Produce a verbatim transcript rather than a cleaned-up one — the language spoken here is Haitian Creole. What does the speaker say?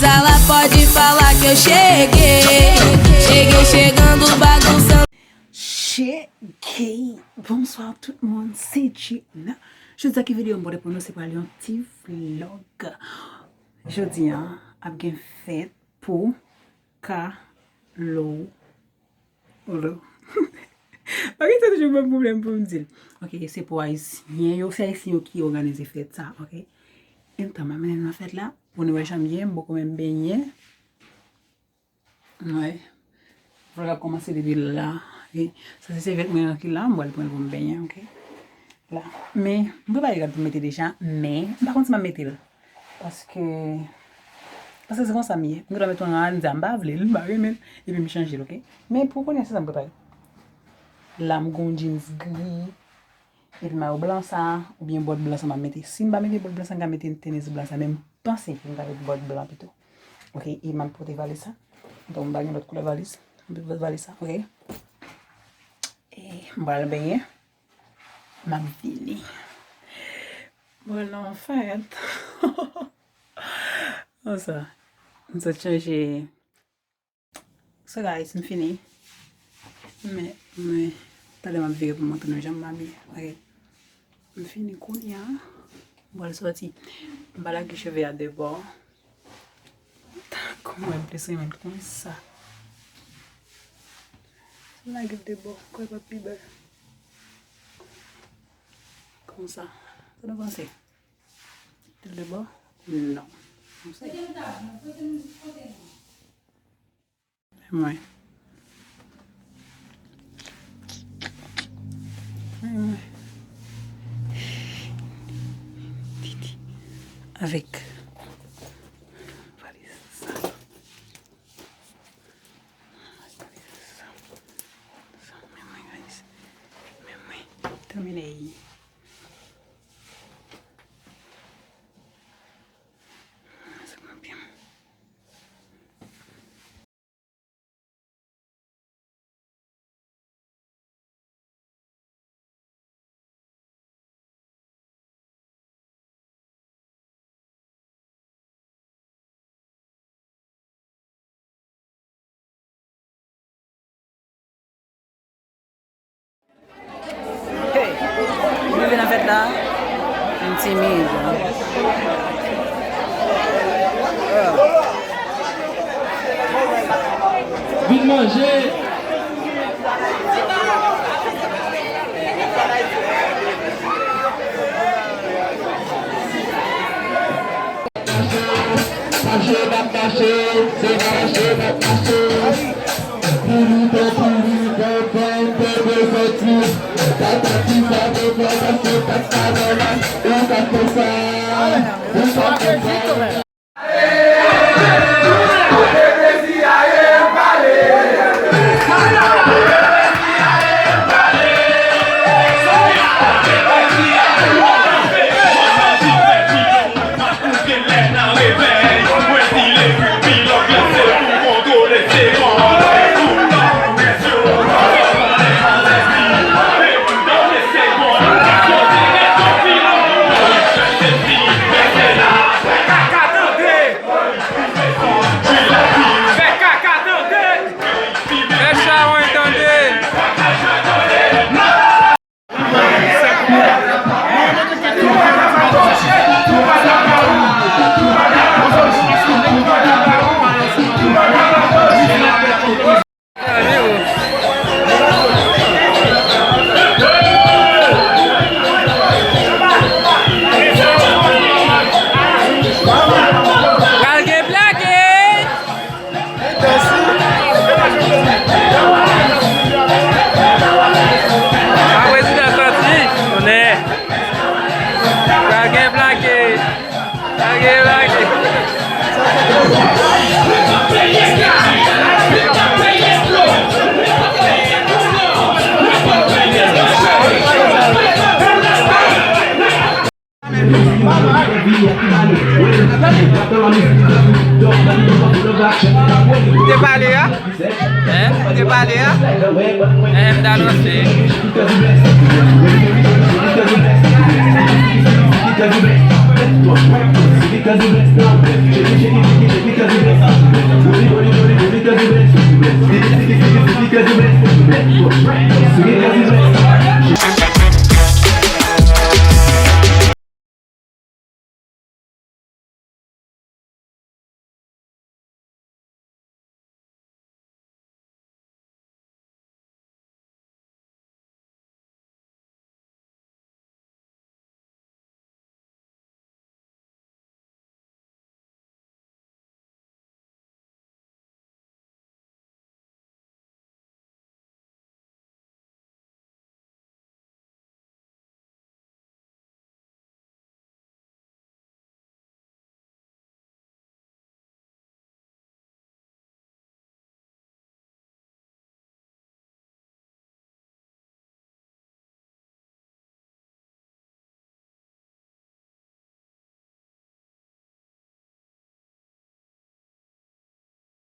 Zala pode falar que eu cheguei. Cheguei chegando, bagunçando. Cheguei! Bonswa tout moun, se Djina. Jodi a ki videyo m pote pou nou se pral yon ti vlog. Jodi a ap gen fèt pou Kalo. Olo. Ok, sa toujou ban m pwoblèm pou m di l. Ok, se pou Ayisyen yo, se Ayisyen yo ki òganize fèt sa, ok? Antan m ap mennen nou nan fèt la, pou nou wè jan m ye, m poko menm benyen. Wi. Vlog la ap kòmanse depi la. Ok? Sa se sèvyèt mwen an ki la, m pral pran l pou m benyen, ok? La. Men, m prepare rad pou m mete deja, men m pa konn si m ap mete l. Paske, paske se konsa m ye. M gentan met yon rad, m di a m pa vle l, m pa renmen l, epi m chanje l, ok? Men pou kounye a, se sa m prepare. La, m gen yon jeans gri, epi mayo blan sa, oubyen bòt blan sa m ap mete. Si m pa mete bòt blan sa, m ka mete tenis blan sa, men m panse ke m ka met bòt blan pito. Ok, e m ap pote valiz sa. Donk, m pa gen lòt koulè valiz. M ap pote valiz sa, ok? E m pral benyen. M ap vini. Mwen nan fèt. Konsa. M sot chanje. So guys, m fini. Men, men, talè m ap vire pou m montre nou jan m abiye. Ok. M fini kounye a. M pral sòti. M pa lage cheve a de bò. Tankou mwen plis renmen l konsa. Lage l de bò, kwè p ap pi bèl. Konsa. Sa nou panse? Tèl de bò? Non. Konsa. Mwen. Mwen. Avèk valiz sa. Sa, men mwen, guys. Men mwen. Tèmine. Sa mwen byen. Hey, nou rive nan fèt la. M timid. Vin manje. Mache n ap mache, se mache n ap mache. Pou nou fè kouri, fè fè n fè bezwen twis. Papa ki sa te fè, paske pa t ka nòmal. Ou ka fè sa, ou ka fè sa. Fè kaka tande! Fè kaka tande! Fè chawony tande! Pral gen plake! A prezidan sòti, konnen. Pral gen plake! Pral gen plake! Ou te pale a? Hein? Ou te pale a? Hein, m t anonse.